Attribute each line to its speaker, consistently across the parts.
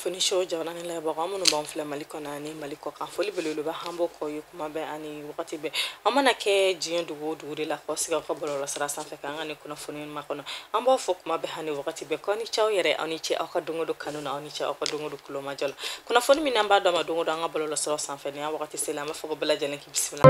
Speaker 1: Kunnafoni show jamana ni lajɛbagaw minnu b'an filɛ Mali kɔnɔ ani Mali kɔ kan, foli belebeleba an b'o k'aw ye kuma bɛɛ ani wagati bɛɛ. An mana kɛ diɲɛ dugu o dugu de la, k'aw sigi aw ka bɔlɔlɔsira sanfɛ k'an ka nin kunnafoni makɔnɔ. An b'aw fɔ kuma bɛɛ ani wagati bɛɛ k'aw ni ce aw yɛrɛ, aw ni ce aw ka don o don kanu na, aw ni ce aw ka don o don kulomajɔ la. Kunnafoni min n'an b'a d'a ma don o don an ka bɔlɔlɔsira sanfɛ, nin y'a wagati selen, an b'a fɔ ko bɛɛ lajɛlen k'i bisimila.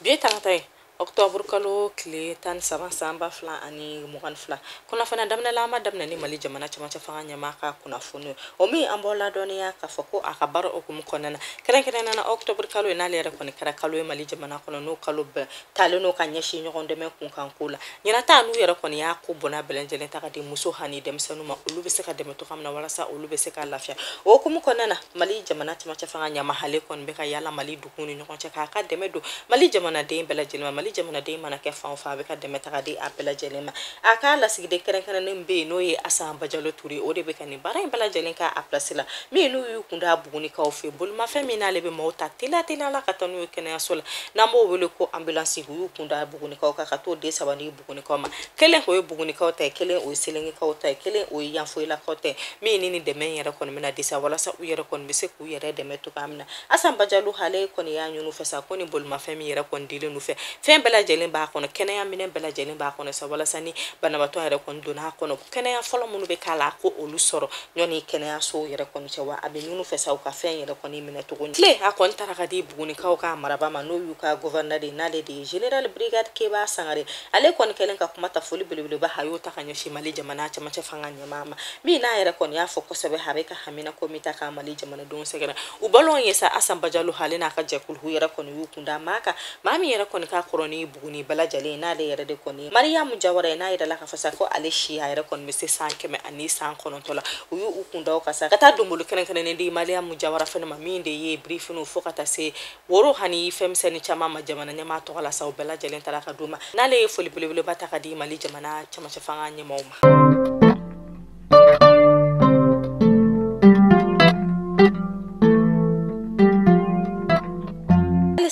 Speaker 1: Bi ye tarata ye, octobre kalo tile 13 san 2022. Kunnafoniya daminɛ la, an b'a daminɛ ni Mali jamana cɛmancɛ fanga ɲɛmaa ka kunnafoni ye. O min an b'aw ladɔnniya k'a fɔ ko a ka baara hukumu kɔnɔna na, kɛrɛnkɛrɛnnenya la octobre kalo ye, n'ale yɛrɛ kɔni kɛra kalo ye Mali jamana kɔnɔ, n'o kalo bɛɛ talen n'o ka ɲɛsin ɲɔgɔn dɛmɛ kunkanko la. Ɲinan ta n'u yɛrɛ kɔni y'a ko bɔnna bɛɛ lajɛlen ta ka di muso ani denmisɛnninw ma, olu bɛ se ka dɛmɛ cogoya min na walasa olu bɛ se ka lafiya. O hukumu kɔnɔna na, Mali jamana cɛmancɛ fanga ɲɛmaa ale kɔni bɛ ka yala Mali duguw ni ɲɔgɔn cɛ k'a ka dɛmɛ don Mali jamanaden bɛɛ lajɛlen ma. Mali jamanaden mana kɛ fan o fan, a bɛ ka dɛmɛ ta ka di a bɛɛ lajɛlen ma. A ka lasigiden kɛrɛnkɛrɛnnen bɛ yen, n'o ye Asan Bajalo Ture, o de bɛ ka nin baara in bɛɛ lajɛlen k'a a place la. Min n'u y'u kun da Bugunikaw fɛ, bolimafɛn min n'ale bɛ maaw ta teliya teliya la ka taa n'u ye kɛnɛyaso la, n'an b'o wele ko ambulance, u y'u kun da Bugunikaw kan ka t'o den saba di Bugunikaw ma. Kelen o ye Bugunikaw ta ye, kelen o ye Selengekaw ta ye, kelen o ye Yanfoyilakaw ta ye. Min ni nin dɛmɛ in yɛrɛ kɔni bɛna di sa walasa u yɛrɛ kɔni bɛ se k'u yɛrɛ dɛmɛ cogoya min na. Asan Bajalo ale kɔni y'a ɲini u fɛ sa ko nin bolimafɛn min yɛrɛ kɔni dilen u fɛ, fɛn bɛɛ lajɛlen b'a kɔnɔ, kɛnɛya minɛn bɛɛ lajɛlen b'a kɔnɔ sa walasa ni banabaatɔ yɛrɛ kɔni donna a kɔnɔ, kɛnɛya fɔlɔ minnu bɛ k'a la ko olu sɔrɔ ɲɔni kɛnɛyasow yɛrɛ kɔni cɛ. Wa a bɛ ɲini u fɛ sa u ka fɛn yɛrɛ kɔni minɛ cogo ɲɛ. Tile a kɔni taara ka di Bugunikaw ka maraba ma, n'o y'u ka gouverneur de ye, n'ale de ye général brigade Keba Sangare. Ale kɔni kɛlen ka kuma ta, foli belebeleba a y'o ta ka ɲɛsin Mali jamana cɛmancɛ fanga ɲɛmaa ma, min n'a yɛrɛ kɔni y'a fɔ kosɛbɛ a bɛ ka hamina ko min ta ka Mali jamanadenw sɛgɛrɛ. U balo ye sa Asan Bajalo ale n'a ka jɛkulu yɛrɛ kɔni y'u kun da maa kan, maa min yɛrɛ kɔni ka kɔrɔ ni Buguni bɛɛ lajɛlen, n'ale yɛrɛ de kɔni Mariyamu Jawara ye, n'a yɛrɛ la ka fɔ sa ko ale si a yɛrɛ kɔni bɛ se san 109 la. U y'u kun da o kan sa ka taa donbolo kɛrɛnkɛrɛnnen di Mariyamu Jawara fɛnɛ ma, min de ye birifiniw fo ka taa se woro ani fɛn misɛnnin caman ma jamana ɲɛmaa tɔgɔ la sa, u bɛɛ lajɛlen taara ka d'u ma. N'ale ye foli belebeleba ta ka di Mali jamana cɛmancɛ fanga ɲɛmaaw ma.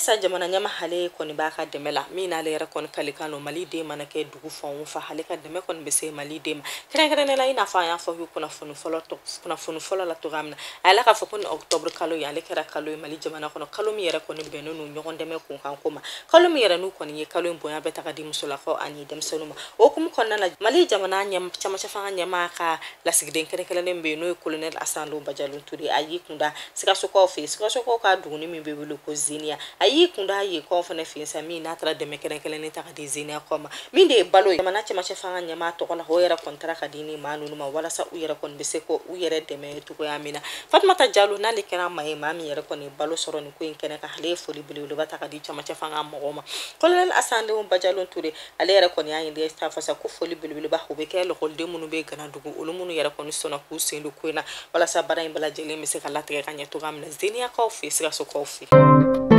Speaker 1: Halisa jamana ɲɛmaa ale kɔni b'a ka dɛmɛ la, min n'ale yɛrɛ kɔni kalikan don Mali den mana kɛ dugu fan o fan, ale ka dɛmɛ kɔni bɛ se Mali den ma. Kɛrɛnkɛrɛnnenya la, i n'a fɔ an y'a fɔ k'u kunnafoni fɔlɔ la cogoya min na, a yɛlɛ k'a fɔ ko nin octobre kalo ye, ale kɛra kalo ye Mali jamana kɔnɔ, kalo min yɛrɛ kɔni bɛnnen don ɲɔgɔn dɛmɛ kunkanko ma, kalo min yɛrɛ n'u kɔni ye kalo in bonya bɛɛ ta ka di musolakaw ani denmisɛnninw ma. O hukumu kɔnɔna la, Mali jamana cɛmancɛ fanga ɲɛmaa ka lasigiden kɛrɛnkɛrɛnnen bɛ yen, n'o ye colonel Asan Bajalo Ture, a y'i kun da Sikasokaw fɛ yen, Sikasokaw ka duguni min bɛ wele ko Zeniya, a y'i kun da yenkaw fana fɛ yen sa, min n'a taara dɛmɛ kɛrɛnkɛrɛnnen ta ka di Zeniyakaw ma, min de ye balo ye jamana cɛmancɛ fanga ɲɛmaa tɔgɔ la, o yɛrɛ kɔni taara ka di ni maa ninnu ma walasa u yɛrɛ kɔni bɛ se k'u yɛrɛ dɛmɛ cogoya min na. Fatumata Jalo n'ale kɛra maa ye, maa min yɛrɛ kɔni ye balo sɔrɔ nin ko in kɛnɛ kan, ale ye foli belebeleba ta ka di cɛmancɛ fanga mɔgɔw ma. Colonel Asan Bajalo Ture ale yɛrɛ kɔni y'a ɲini k'a fɔ sa ko foli belebeleba o bɛ kɛ lakɔliden minnu bɛ Ganadugu, olu minnu yɛrɛ kɔni sɔnna k'u sen don ko in na walasa baara in bɛɛ lajɛlen bɛ se ka latigɛ ka ɲɛ cogoya min na Zeniyakaw fɛ yen, Sikasokaw fɛ yen.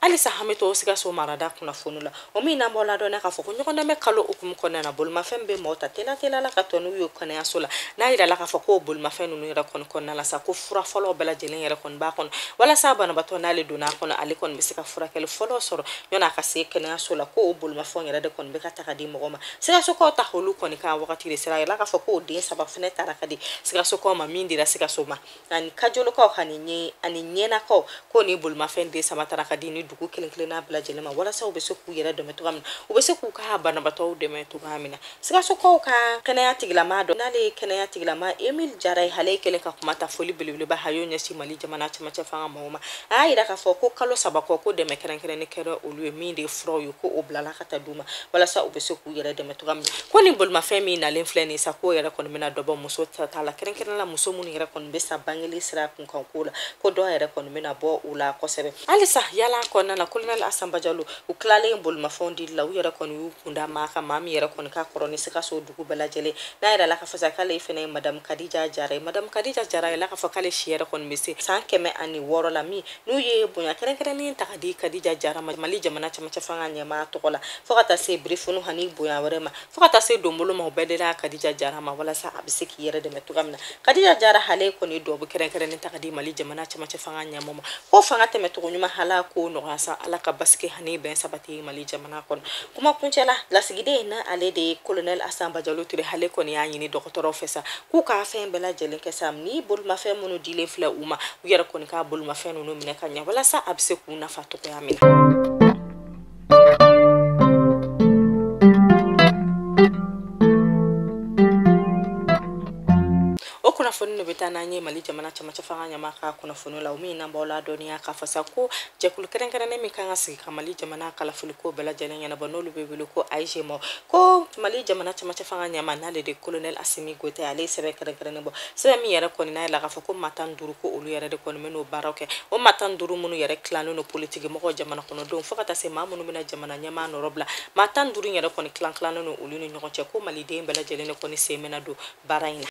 Speaker 1: Halisa an bɛ to Sikaso marada kunnafoni la, o min n'an b'aw ladɔnniya k'a fɔ ko ɲɔgɔn dɛmɛ kalo hukumu kɔnɔna na, bolimafɛn bɛ maaw ta teliya teliya la ka taa n'u ye kɛnɛyaso la. N'a yirala k'a fɔ k'o bolimafɛn ninnu yɛrɛ kɔni kɔnɔna la sa, ko fura fɔlɔ bɛɛ lajɛlen yɛrɛ kɔni b'a kɔnɔ walasa banabaatɔ n'ale donna a kɔnɔ, ale kɔni bɛ se ka furakɛli fɔlɔ sɔrɔ yanni a ka se kɛnɛyaso la, ko o bolimafɛnw yɛrɛ de kɔni bɛ ka ta ka di mɔgɔ ma. Sikasokaw ta olu kɔni ka wagati de sera, a yirala k'a fɔ k'o den saba fɛnɛ taara ka di Sikasokaw ma, min dira Sikaso ma, ani Kajolokaw ani Ɲɛnakaw, ko ni bolimafɛn den saba taara ka di ni dugu kelen kelenna bɛɛ lajɛlen ma walasa u bɛ se k'u yɛrɛ dɛmɛ cogoya min na, u bɛ se k'u ka banabaatɔw dɛmɛ cogoya min na. Sikasokaw ka kɛnɛya tigilamaa dɔ, n'ale ye kɛnɛya tigilamaa Emile Jara ye, ale kɛlen ka kuma ta, foli belebeleba a y'o ɲɛsin Mali jamana cɛmancɛ fanga mɔgɔw ma. A y'a yira k'a fɔ ko kalo saba kɔ, ko dɛmɛ kɛrɛnkɛrɛnnen kɛra olu ye, min de ye furaw ye, ko o bilala ka taa d'u ma walasa u bɛ se k'u yɛrɛ dɛmɛ cogoya min na. Ko nin bolimafɛn min nalen filɛ nin ye sa, k'o yɛrɛ kɔni bɛna dɔ bɔ muso ta la, kɛrɛnkɛrɛnnenya la muso minnu yɛrɛ kɔni bɛ sa bangeli sira kunkan ko la, ko dɔ yɛrɛ kɔni bɛna bɔ u la kosɛbɛ. Halisa yala kɔnɔna na, colonel Asan Asan Bajalo u tilalen bolimafɛnw dili la, u yɛrɛ kɔni y'u kunda maa kan, maa min yɛrɛ kɔni ka kɔrɔ ni Sikaso dugu bɛɛ lajɛlen n'a yɛrɛ la k'a fɔ sa k'ale fɛnɛ ye Madame Kadija Jara ye. Madame Kadija Jara yɛrɛ la k'a fɔ k'ale si yɛrɛ kɔni bɛ se san 106 la, min n'u ye bonya kɛrɛnkɛrɛnnen ta ka di Kadija Jara ma Mali jamana camancɛ fanga ɲɛmaa tɔgɔ la, fo ka taa se birifunu ani bonya wɛrɛ ma, fo ka taa se donbolo ma, o bɛɛ dira Kadija Jara ma walasa a bɛ se k'i yɛrɛ dɛmɛ cogoya min na. Kadija Jara ale kɔni duwawu kɛrɛnkɛrɛnnen ta ka di Mali jamana camancɛ fanga ɲɛmaa ma, ko fanga tɛmɛcogo ɲuman Ala k'o nɔgɔya sa, Ala ka basigi ani bɛn sabati Mali jamana kɔnɔ. Kuma kuncɛ la, lasigiden na ale de ye colonel Asan Bajalo Ture, ale kɔni y'a ɲini dɔgɔtɔrɔw fɛ sa k'u ka fɛn bɛɛ lajɛlen kɛ sa ni bolimafɛn minnu dilen filɛ u ma, u yɛrɛ kɔni ka bolimafɛn ninnu minɛ ka ɲɛ walasa a bɛ se k'u nafa cogoya min na. O kunnafoni de bɛ taa n'an ye Mali jamana camancɛ fanga ɲɛmaa ka kunnafoni la, o min n'an b'aw ladɔnniya k'a fɔ sa ko jɛkulu kɛrɛnkɛrɛnnen min kan ka sigi ka Mali jamana kalafiliko bɛɛ lajɛlen ɲɛnabɔ, n'olu bɛ wele ko AIGE, ko Mali jamana camancɛ fanga ɲɛmaa n'ale de colonel Asimi Goyita, ale ye sɛbɛn kɛrɛnkɛrɛnnen bɔ, sɛbɛn min yɛrɛ kɔni n'a yɛrɛ la k'a fɔ ko maa 15 ko olu yɛrɛ de kɔni bɛ n'o baaraw kɛ. O maa 15 minnu yɛrɛ tilannen don politiki mɔgɔw, jamana kɔnɔdenw, fo ka taa se maa minnu bɛna jamana ɲɛmaa nɔrɔ bila, maa 15 yɛrɛ kɔni tilan tilannen don olu ni ɲɔgɔn cɛ, ko maliden bɛɛ lajɛlen de kɔni sen bɛna don baara in na.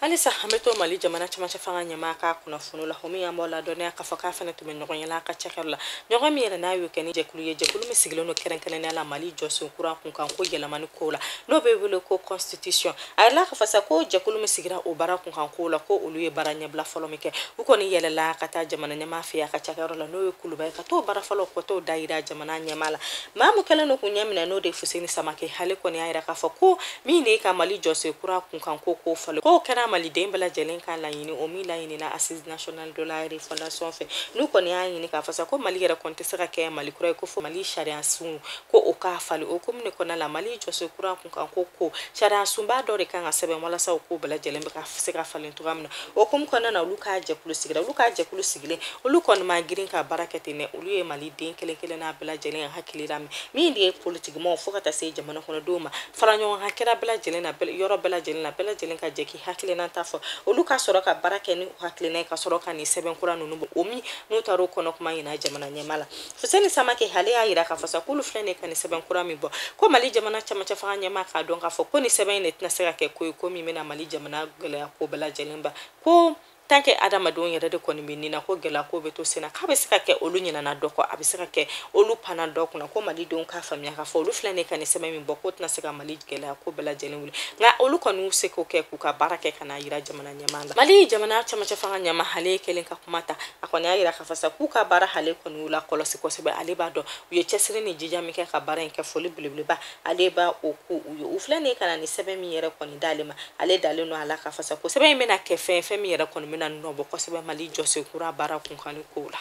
Speaker 1: Halisa an bɛ to Mali jamana camancɛ fanga ɲɛmaa ka kunnafoni la, o min an b'aw ladɔnniya k'a fɔ k'a fana tun bɛ ɲɔgɔn ye la a ka cakɛyɔrɔ la, ɲɔgɔn min yɛrɛ n'a y'o kɛ ni jɛkulu ye, jɛkulu min sigilen don kɛrɛnkɛrɛnnenya la Mali jɔsen kura kun kan ko yɛlɛmani ko la, n'o bɛ wele ko constitution. A yɛrɛ la k'a fɔ sa ko jɛkulu min sigira o baara kun kan ko la, ko olu ye baara ɲɛbila fɔlɔ min kɛ, u kɔni yɛlɛla ka taa jamana ɲɛmaa fɛ a ka cakɛyɔrɔ la, n'o ye Kuluba ye, ka t'o baara fɔlɔ ka t'o da yira jamana ɲɛmaa la. Maa min kɛlen don k'u ɲɛ minɛ n'o de ye Fuseni Samake, ale kɔni y'a yira k'a fɔ ko min de ye ka Mali jɔsen kura kun kan ko k'o falen, k'o kɛra maliden bɛɛ lajɛlen ka laɲini, o min laɲinina Assise nationale de la refondation fɛ, n'u kɔni y'a ɲini k'a fɔ sa ko Mali yɛrɛ kɔni tɛ se ka kɛ Mali kura ye ko fo Mali sariya sun ko o k'a falen. O komi de kɔnɔna la Mali jɔsen kura kun kan ko sariya sunba dɔ de kan ka sɛbɛn walasa o ko bɛɛ lajɛlen bɛ ka se ka falen cogoya min na. O komi kɔnɔna na olu ka jɛkulu sigira, olu ka jɛkulu sigilen olu kɔni ma girin ka baara kɛ ten dɛ, olu ye maliden kelen kelen n'a bɛɛ lajɛlen hakili la min de ye politikimaw fo ka taa se jamana kɔnɔdenw ma, fara ɲɔgɔn kan kɛra bɛɛ lajɛlen na, yɔrɔ bɛɛ lajɛlen na, bɛɛ lajɛlen ka jɛ k'i hakilina ta fɔ, olu ka sɔrɔ ka baara kɛ ni hakilina ye, ka sɔrɔ ka nin sɛbɛn kura ninnu bɔ, o min n'u taara o kɔnɔ kuma ɲina jamana ɲɛmaa la. Fuseni Samake ale y'a yira k'a fɔ sa k'olu filɛ nin ye ka nin sɛbɛn kura min bɔ, ko Mali jamana camancɛ fanga ɲɛmaa k'a dɔn k'a fɔ ko nin sɛbɛn in de tɛna se ka kɛ ko ye ko min bɛna Mali jamana gɛlɛya ko bɛɛ lajɛlen ban, ko tant que adamadenw yɛrɛ de kɔni bɛ nin na ko gɛlɛya ko bɛ to sen na, k'a bɛ se ka kɛ olu ɲinɛna dɔ kɔ, a bɛ se ka kɛ olu panna dɔ kunna, ko malidenw k'a faamuya k'a fɔ olu filɛ nin ye ka nin sɛbɛn min bɔ k'o tɛna se ka Mali gɛlɛya ko bɛɛ lajɛlen wuli, nka olu kɔni y'u se k'o kɛ k'u ka baara kɛ ka n'a yira jamana ɲɛmaa la. Mali jamana camancɛ fanga ɲɛmaa ale kɛlen ka kuma ta, a kɔni y'a yira k'a fɔ sa k'u ka baara ale kɔni y'u lakɔlɔsi kosɛbɛ, ale b'a dɔn u ye cɛsiri ni jija min kɛ ka baara in kɛ, foli belebeleba ale b'a o k'u ye. U filɛ nin ye ka na nin sɛbɛn min yɛrɛ kɔni d'ale ma, ale dalen don a la k'a fɔ sa ko sɛbɛn in bɛna kɛ fɛn min yɛrɛ kɔni bɛna nɔ bɔ kosɛbɛ Mali jɔsen kura baara kun kan ni kow la.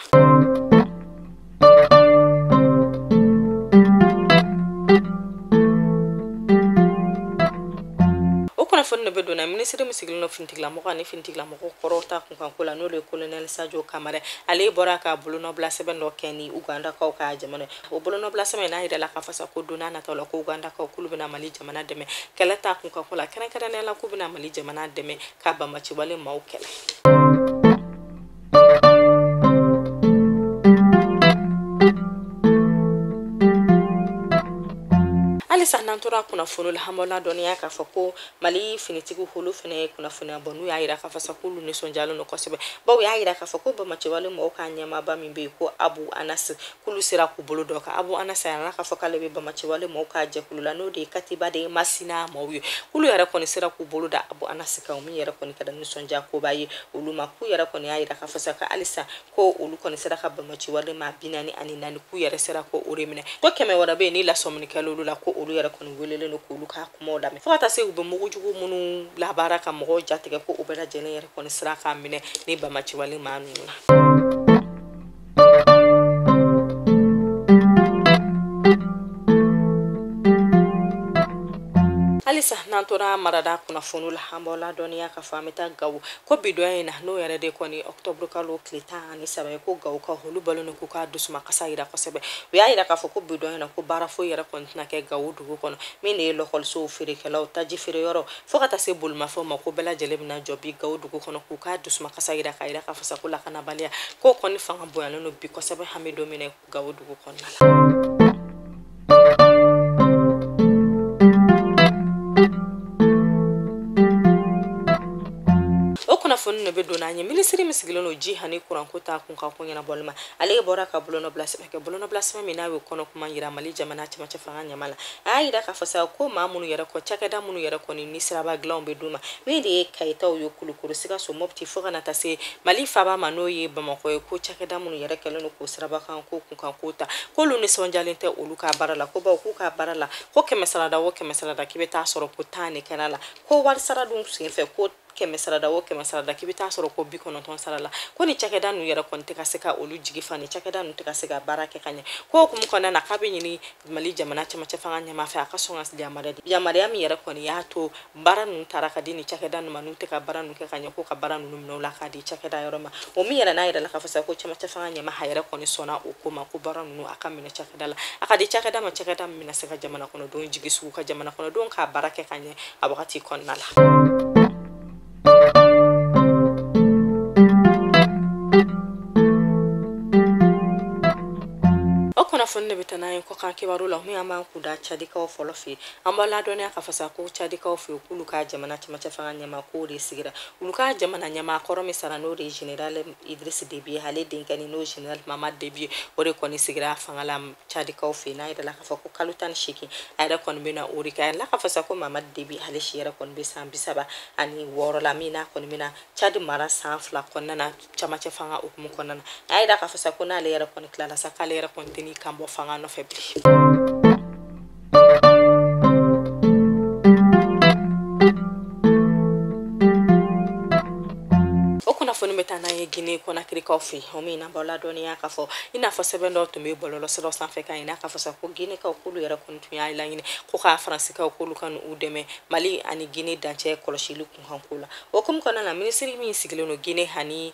Speaker 1: O kunnafoni de bɛ don na minisiri min sigilen don finitigilamɔgɔ ani finitigilamɔgɔ kɔrɔw ta kun kan ko la, n'o de ye colonel Sadio Kamara, ale bɔra ka bolonɔbila sɛbɛn dɔ kɛ ni Ugandakaw ka jamana ye. O bolonɔbila sɛbɛn n'a yirala k'a fɔ sa ko don n'a nataw la ko Ugandakaw k'olu bɛna Mali jamana dɛmɛ kɛlɛ ta kun kan ko la, kɛrɛnkɛrɛnnenya la k'u bɛna Mali jamana dɛmɛ ka banbaanciwale maaw kɛlɛ. Halisa n'an tora kunnafoni la, an b'aw ladɔnniya k'a fɔ ko Mali finitigiw olu fana ye kunnafoniya bɔ, n'u y'a yira k'a fɔ sa k'olu nisɔndiyalen don kosɛbɛ, bawo u y'a yira k'a fɔ ko banbaanciwale mɔgɔw ka ɲɛmaaba min bɛ yen ko Abu Anas, k'olu sera k'u bolo dɔ kan. Abu Anas a yira k'a fɔ k'ale bɛ banbaanciwale mɔgɔw ka jɛkulu la, n'o de ye Katiba de Masina maaw ye, k'olu yɛrɛ kɔni sera k'u bolo da Abu Anas kan, o min yɛrɛ kɔni kɛra nisɔndiya koba ye olu ma. K'u yɛrɛ kɔni y'a yira k'a fɔ sa ko halisa ko olu kɔni sera ka banbaanciwale maa 44 k'u yɛrɛ sera ko o de minɛ, ko 100 wɛrɛ bɛ yen ni lasɔmini kɛla olu la, ko olu yɛrɛ kɔni welelen don k'olu ka kumaw lamɛn, fo ka taa se u bɛ mugujugu minnu labaara ka mɔgɔw jatigɛ, ko o bɛɛ lajɛlen yɛrɛ kɔni sera k'a minɛ ni banbaanciwale maa ninnu na. Halisa n'an tora marada kunnafoniw la, an b'aw ladɔnniya k'a fɔ an bɛ taa Gawo, ko bi dɔ in na n'o yɛrɛ de kɔni octobre kalo tile 13 ye, ko Gawo ka olu balo ni k'u ka dusuma kasa yira kosɛbɛ. U y'a yira k'a fɔ ko bi dɔ in na ko baara foyi yɛrɛ kɔni tɛna kɛ Gawo dugu kɔnɔ, min de ye lɔkɔlisow, feerekɛlaw, taji feereyɔrɔ, fo ka taa se bolimafɛnw ma, ko bɛɛ lajɛlen bɛna jɔ bi Gawo dugu kɔnɔ k'u ka dusuma kasa yira, k'a yira k'a fɔ sa ko lakanabaliya k'o kɔni fanga bonyalen don bi kosɛbɛ an bɛ don min na Gawo dugu kɔnɔna la. O kunnafoni de bɛ don n'an ye. Minisiri min sigilen don ji ani kuranko ta kun ka ko ɲɛnabɔli ma, ale bɔra ka bolonɔbila sɛbɛn kɛ, bolonɔbila sɛbɛn min n'a ye kɔnɔ kuma yira Mali jamana cɛmancɛ fanga ɲɛmaa la. A y'a yira k'a fɔ sa ko maa minnu yɛrɛ kɔ, cakɛda minnu yɛrɛ kɔni ni siraba dilanw bɛ d'u ma, min de ye Kayitaw ye, Kulukoro, Sikaso, Mopti, fo ka na taa se Mali faaba ma n'o ye Bamakɔ ye, ko cakɛda minnu yɛrɛ kɛlen don k'o siraba kan ko kunkan ko ta, k'olu nisɔndiyalen tɛ olu ka baara la, ko bawo k'u ka baara la ko 100 sarada o 100 sarada k'i bɛ taa sɔrɔ ko 10 de kɛra la, ko wari sara dun senfɛ ko 100 sarada o 100 sarada k'i bɛ taa sɔrɔ ko 90 sara la, ko ni cakɛda ninnu yɛrɛ kɔni tɛ ka se ka olu jigi fa, ni cakɛda ninnu tɛ ka se ka baara kɛ ka ɲɛ. Ko hukumu kɔnɔna na k'a bɛ ɲini Mali jamana cɛmancɛ fanga ɲɛmaa fɛ a ka sɔn ka yamaruya di, yamaruya min yɛrɛ kɔni y'a to baara ninnu taara ka di ni cakɛda ninnu ma, n'u tɛ ka baara ninnu kɛ ka ɲɛ, ko ka baara ninnu minɛ u la k'a di cakɛda yɔrɔ ma. O min yɛrɛ n'a yɛrɛ la k'a fɔ sa ko cɛmancɛ fanga ɲɛmaa a yɛrɛ kɔni sɔnna o ko ma, ko baara ninnu a ka minɛ cakɛda la, a ka di cakɛda ma, cakɛda min bɛna se ka jamana kɔnɔdenw jigi sugu, ka jamana kɔnɔdenw k'a baara kɛ ka ɲɛ a wagati kɔnɔna la. O kunnafoni de bɛ taa n'an ye kɔkan kibaru la, min an b'an kun da Cadikaw fɔlɔ fɛ yen. An b'a ladɔnniya k'a fɔ sa ko Cadikaw fɛ yen k'olu ka jamana cɛmancɛ fanga ɲɛmaa k'o de sigira, olu ka jamana ɲɛmaa kɔrɔ min sara n'o de ye général Idriss Déby, ale denkɛ ni n'o général Mahamat Déby, o de kɔni sigira fanga la Cadikaw fɛ yen. N'a yɛrɛ la k'a fɔ ko kalo 18 a yɛrɛ kɔni bɛ na o de kɛ. A yɛrɛ la k'a fɔ sa ko Mahamat Déby ale si yɛrɛ kɔni bɛ san 36 la, min n'a kɔni bɛna Cadi mara san 2 kɔnɔna na cɛmancɛ fanga hukumu kɔnɔna na. A y'a yira k'a fɔ sa ko n'ale yɛrɛ kɔni tilala sa k'ale yɛrɛ kɔni tɛ n'i kan bɔ fanga nɔfɛ bilen. O kunnafoni bɛ taa n'an ye Guinée Conakrykaw fɛ yen, o min n'an b'aw ladɔnniya k'a fɔ i n'a fɔ sɛbɛn dɔw tun bɛ bɔlɔlɔsiraw sanfɛ kan, i n'a k'a fɔ sa ko Guinéekaw k'olu yɛrɛ kɔni tun y'a laɲini ko ka Faransikaw k'olu ka n'u dɛmɛ Mali ani Guinée dancɛ kɔlɔsili kunkanko la. O hukumu kɔnɔna na, minisiri min sigilen don Guinée ani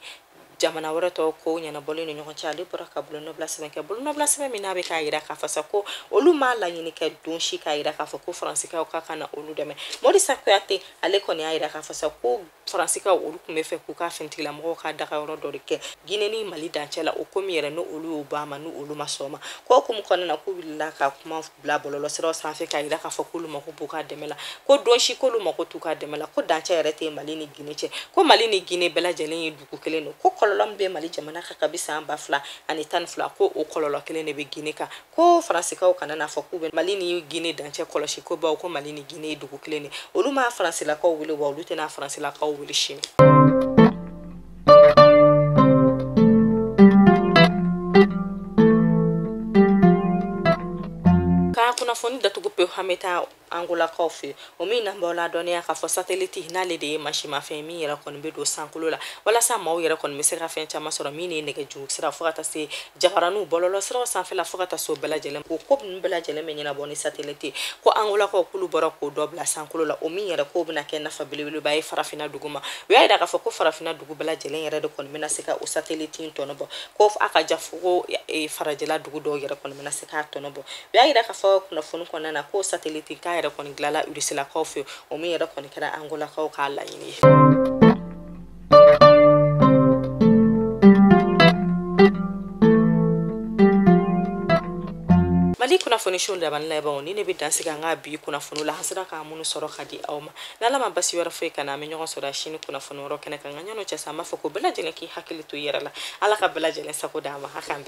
Speaker 1: jamana wɛrɛ tɔw ko ɲɛnabɔlen ni ɲɔgɔn cɛ, ale bɔra ka bolonɔbila sɛbɛn kɛ, bolonɔbila sɛbɛn min n'a bɛ k'a yira k'a fɔ sa ko olu m'a laɲini kɛ don si k'a yira k'a fɔ ko Faransikaw ka kan na olu dɛmɛ. Morisa Kuyate ale kɔni y'a yira k'a fɔ sa ko Faransikaw olu tun bɛ fɛ k'u ka finitigila-mɔgɔw ka dagayɔrɔ dɔ de kɛ Guinée ni Mali dancɛ la, o ko min yɛrɛ n'olu y'o bɔ a ma, n'olu ma sɔn ma, ko hukumu kɔnɔna na k'u wulila ka kuma bila bɔlɔlɔsiraw sanfɛ k'a yira k'a fɔ k'olu mako b'u ka dɛmɛ la, ko don si k'olu mako t'u ka dɛmɛ la, ko dancɛ yɛrɛ tɛ Mali ni Guinée cɛ, ko Mali ni Guinée bɛɛ lajɛlen ye dugu kelen don, ko kɔlɔlɔ min bɛ Mali jamana kan kabi san 2012 ko o kɔlɔlɔ kelen de bɛ Guinée kan, ko Faransikaw kana n'a fɔ k'u bɛ Mali ni Guinée dancɛ kɔlɔsi, ko bawo ko Mali ni Guinée ye dugu kelen de, olu ma Faransilakaw wele wa olu tɛna Faransilakaw wele sini. Ka kunnafoni datugu pewu, an bɛ taa Angolakaw fɛ yen, o min n'an b'aw ladɔnniya k'a fɔ satellite n'ale de ye mansinmafɛn min yɛrɛ kɔni bɛ don sankolo la walasa maaw yɛrɛ kɔni bɛ se ka fɛn caman sɔrɔ, min ye nɛgɛjuru sira fo ka taa se jabaraniw bɔlɔlɔ siraw sanfɛla fo ka taa se o bɛɛ lajɛlen, ko ko ninnu bɛɛ lajɛlen bɛ ɲɛnabɔ ni satellite, ko Angolakaw k'olu bɔra k'o dɔ bila sankolo la, o min yɛrɛ k'o bɛna kɛ nafa belebeleba ye farafinna dugu ma. U y'a yira k'a fɔ ko farafinna dugu bɛɛ lajɛlen yɛrɛ de kɔni bɛna se ka o satellite in tɔnɔ bɔ, ko a ka ja fo ko farajɛla dugu dɔw yɛrɛ kɔni bɛna se k'a tɔnɔ bɔ. U y'a yira k'a fɔ kunnafoni kɔnɔna na ko satellite k'a yɛrɛ kɔni dilanla Rusilakaw fɛ, o min yɛrɛ kɔni kɛra Angolakaw k'a laɲini ye. Mali kunnafoni su laban labanw ni ne bɛ dan sigi an ka bi kunnafoni la, an sera k'a minnu sɔrɔ ka di aw ma. N'Ala ma basi wɛrɛ foyi ka na, an bɛ ɲɔgɔn sɔrɔ sini kunnafoni wɛrɛ kɛnɛ kan. Nka ɲɔnɔ cɛ sa, an b'a fɔ ko bɛɛ lajɛlen k'i hakili to i yɛrɛ la, Ala ka bɛɛ lajɛlen sago d'an ma. A k'an bɛn.